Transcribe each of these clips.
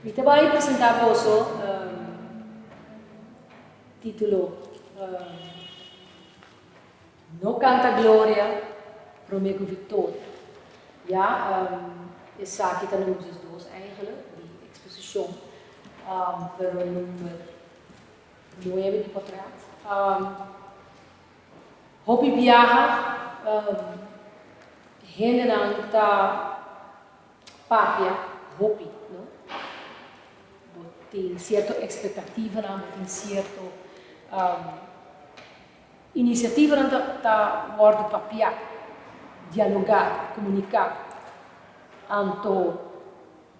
Mi ta bai presentá boso título No Canta Gloria Promé Ku Victoria. Ya, esaki ta number 12 eigenlijk di eksposishon, pero number 9 di portret. Hopi biaha hendenan ta papia hopi, no? Bo tin sierto ekspektativanan, bo tin sierto inisiativanan ta ta wòrdu papiá, dialogá, komuniká. Anto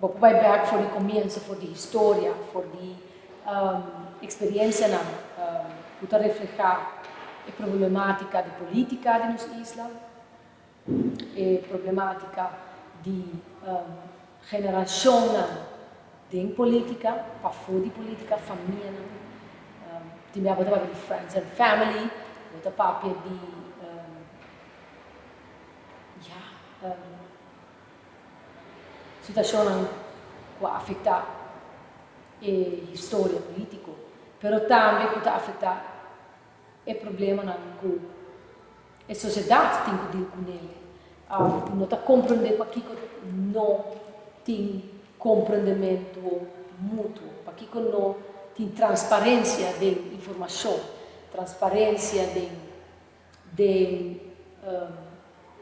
bo por bai bèk for di komienso, for di historia, for di eksperiensianan ku ta reflehá e problematika di politika di nos isla. E problematica di generacionnan den politica, pafó di politica, famianan. Tin bia bo ta papia di friends and family, bo ta papia di ya situacionnan cu a afecta e historia politico, pero tambe cu ta afecta e problemanan cu e sosiedat tin ku dil kuné. No ta komprendé pakiko no tin komprendementu mutuo, pakiko no tin transparensia den informashon, transparensia den den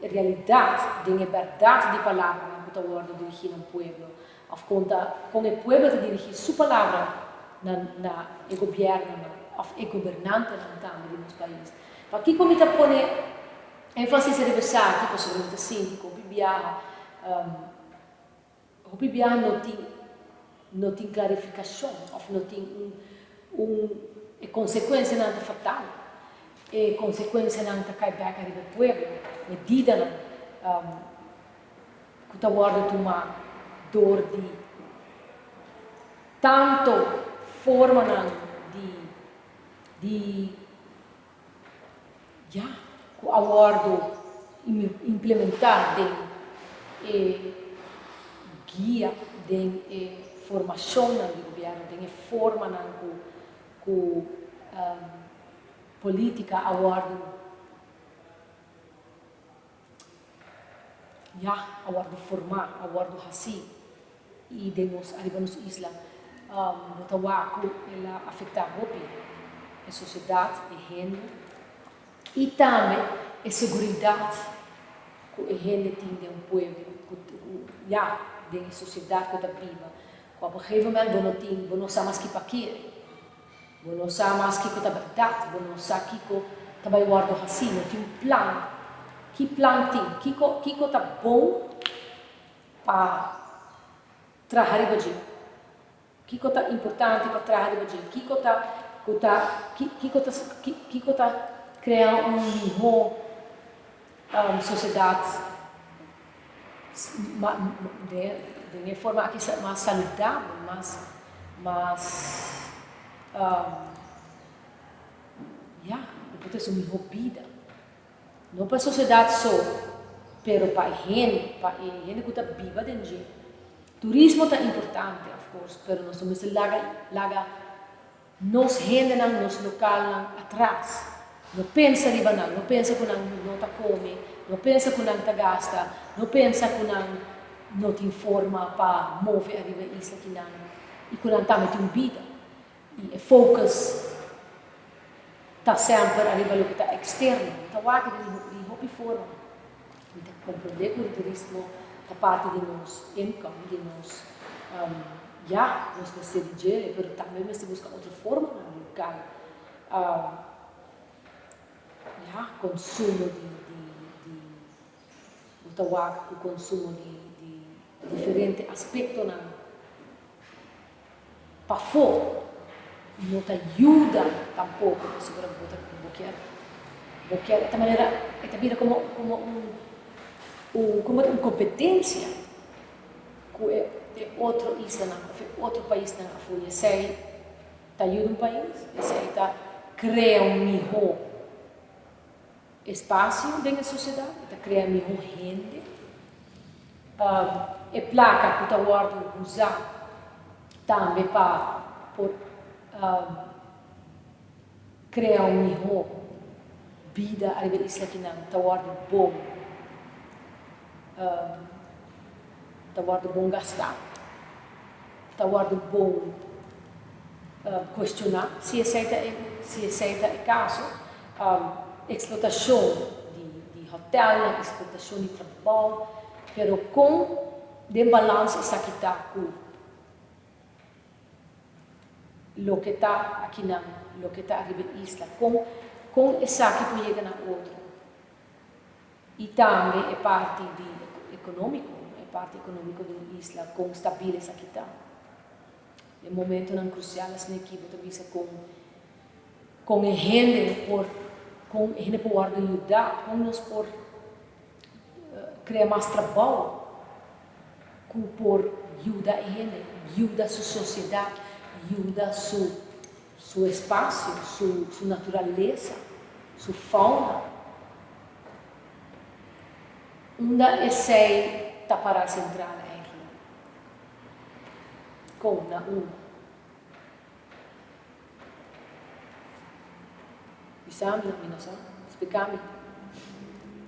e realidat, den e bèrdat di palabranan ku ta wòrdu dirigí na un pueblo òf kon ta kon e pueblo ta dirigí su palabra na na e gobièrnunan òf e gobernantenan tambe di nos pais. Pakiko mi ta pone énfasis riba esaki? Pasobra mi ta sinti ku hopi biaha, hopi biaha no tin, no tin klarifikashon òf no tin un, un, e konsekuensianan ta fatal. E konsekuensianan ta kai bèk ariba e pueblo, medidanan ku ta wòrdu tumá dor di tantu formanan di. Di ya ku a wòrdu implementá den e guia, den e formashonnan di gobièrnu, den e formanan ku ku polítika a wòrdu ya a wòrdu formá, a wòrdu hasí i den nos ariba nos isla bo ta wak ku el a afektá hopi e sosiedat, e hende i tambe e seguridat ku e hende tin den un pueblo, ku ya den e sosiedat ku ta biba ku op un gegeven moment bo no tin, bo no sa mas ki pa kere. Bo no sa mas kiko ta bèrdat, bo no sa kiko ta bai wòrdu hasí, no tin un plan. Ki plan tin? Kiko kiko ta bon pa traha riba dje? Kiko ta importante pa traha riba dje? Kiko ta ku ta kiko ta kiko ta krea un mihó sosiedat den e forma aki mas saludabel, mas mas ya, bo por trese un mihó bida. No pa e sosiedat so, pero pa e hende, pa e hende ku ta biba den dje. Turismo ta importante, of course, pero nos no mester laga laga Nos hendenan, nos lokalnan atras. No pensa riba nan, no pensa ku nan no ta kome, no pensa ku nan ta gasta, no pensa ku nan no tin forma pa move ariba e isla kinan i ku nan tambe tin un bida. I e focus ta semper ariba loke ta eksterno. Mi ta wak di hopi forma. Mi ta komprondé ku e turismo ta parti di nos income, di nos, ya, nos mester di dje, pero tambe mester buska otro formanan lokal, ya, konsumo di, di, di, bo ta wak ku konsumo di, di diferente aspektonan pafó no ta yuda tampoko pasobra bo ta bo kier bo kier e ta manera e ta bira komo komo un un komo un kompetensia ku e e otro islanan òf e otro paisnan afó i esei ta yuda un pais esei ta krea un mihó espasio den e sosiedat e ta krea mihó hende. E plaka ku ta wòrdu usá. Tambe pa por krea un mihó bida ariba e isla kinan ta wòrdu bon ta wòrdu bon gastá, ta wòrdu bon kuestioná si esei ta e si esei ta e kaso. Eksplotashon di hotèlnan, eksplotashon di trabou, pero kon den balans esaki ta ku loke ta akinan, loke ta ariba e isla, kon kon esaki por yega na otro. I tambe e parti di ekonómiko, e parti ekonómiko di un isla, kon stabil esaki ta. Den momentonan krusial asina aki bo ta bisa kon kon e hende por kon e hende por wòrdu yudá, kon nos por krea mas trabou ku por yuda e hende, yuda su sosiedat, yuda su su espasio, su su naturalesa, su fauna. Unda esei ta pará sentral eigentlik? Kon na unda? Bisa mi, mi no sa. Splika mi.